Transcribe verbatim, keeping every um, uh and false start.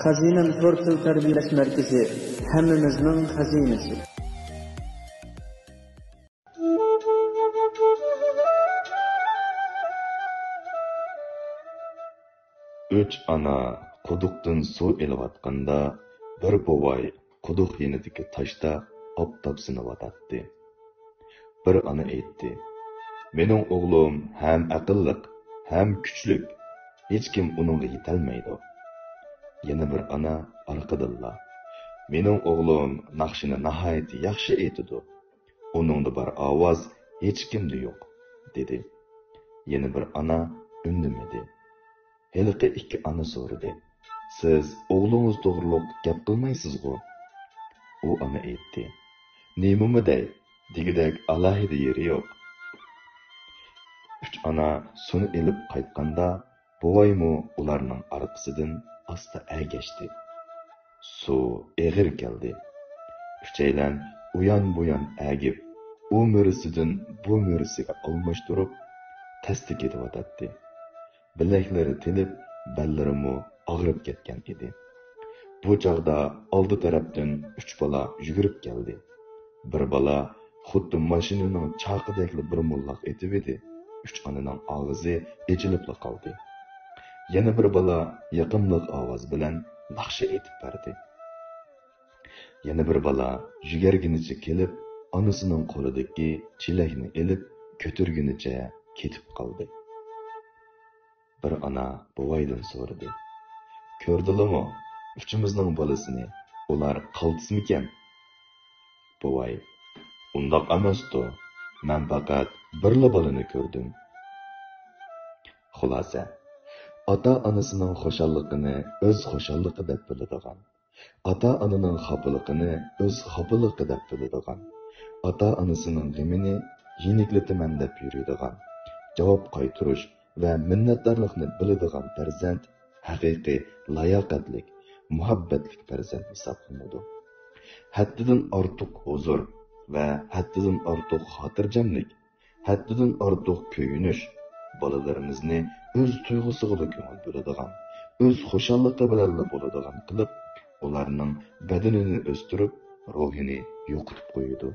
خەزىنەم تور تىل تەربىيەلەش مەركىزى، ھەممىمىزنىڭ خەزىنىسى. ئۈچ ئانا قۇدۇقتىن سۇ ئېلىۋاتقاندا، بىر بوۋاي قۇدۇق يېنىدىكى تاشتا ئاپتاپسىنىۋاتاتتى. بىر ئانا ئېيتتى: «مېنىڭ ئوغلۇم ھەم ئەقىللىق، ھەم كۈچلۈك، ھېچكىم ئۇنىڭغا يېتەلمەيدۇ.» يەنە بىر ئانا ئارقىدىنلا: «مېنىڭ ئوغلۇم ناخشىنى ناھايىتى ياخشى ئېيتىدۇ، ئۇنىڭدا بار ئاۋاز ھېچكىمدە يوق» دېدى. يەنە بىر ئانا ئۈندىمىدى. ھېلىقى ئىككى ئانا سورىدى: «سىز ئوغلىڭىز توغرۇلۇق گەپ قىلمايسىزغۇ؟» ئۇ ئانا ئېيتتى: «نېمىمۇ دەي، دېگۈدەك ئالاھىدە يېرى يوق.» ئۈچ ئانا سۇنى ئېلىپ قايتقاندا، بوۋايمۇ ئۇلارنىڭ ئارقىسىدىن ئاستا ئەگەشتى. سۇ ئېغىر كەلدى. ئۈچەيلەن ئۇيان-بۇيان ئەگىپ، ئۇ مۈرىسىدىن بۇ مۈرىسىگە ئالماشتۇرۇپ، تەستە كېتىۋاتاتتى. بىلەكلىرى تېلىپ، بەللىرىمۇ ئاغرىپ كەتكەن ئىدى. بۇ چاغدا ئالدى تەرەپتىن ئۈچ بالا يۈگۈرۈپ كەلدى. بىر بالا خۇددى ماشىنىنىڭ چاقىدەكلا بىر موللاق ئېتىۋىدى. ئۈچ ئانىنىڭ ئاغزى ئېچىلىپلا قالدى. يەنە بىر بالا يېقىملىق ئاۋاز بىلەن ناخشا ئېيتىپ بەردى. يەنە بىر بالا يۈگۈرگىنىچە كېلىپ، ئانىسىنىڭ قولىدىكى چېلەكنى ئېلىپ، كۆتۈرگىنىچە كېتىپ قالدى. بىر ئانا بوۋايدىن سورىدى: «كۆردىلىمۇ، ئۈچىمىزنىڭ بالىسىنى ئۇلار قالتىسمىكەن؟» بوۋاي: «ئۇنداق ئەمەستۇ، مەن پەقەت بىرلا بالىنى كۆردۈم.» خۇلاسە، ئاتا-ئانىسىنىڭ خۇشاللىقىنى ئۆز خۇشاللىقى دەپ بىلىدىغان، ئاتا-ئانىنىڭ خاپىلىقىنى ئۆز خاپىلىقى دەپ بىلىدىغان، ئاتا-ئانىسىنىڭ غېمىنى يېنىكلىتىمەن دەپ يۈرىدىغان، جاۋاب قايتۇرۇش ۋە مىننەتدارلىقنى بىلىدىغان پەرزەنت ھەقىقىي لاياقەتلىك، مۇھەببەتلىك پەرزەنت ھېسابلىنىدۇ. ھەددىدىن ئارتۇق ھۇزۇر ۋە ھەددىدىن ئارتۇق خاتىرجەملىك، ھەددىدىن ئارتۇق كۆيۈنۈش بالىلىرىمىزنى ئۆز تۇيغۇسىغىلا كۆڭۈل بۆلىدىغان، ئۆز خۇشاللىقى بىلەنلا بولىدىغان قىلىپ، ئۇلارنىڭ بەدىنىنى ئۆستۈرۈپ، روھىنى يوقىتىپ قويىدۇ.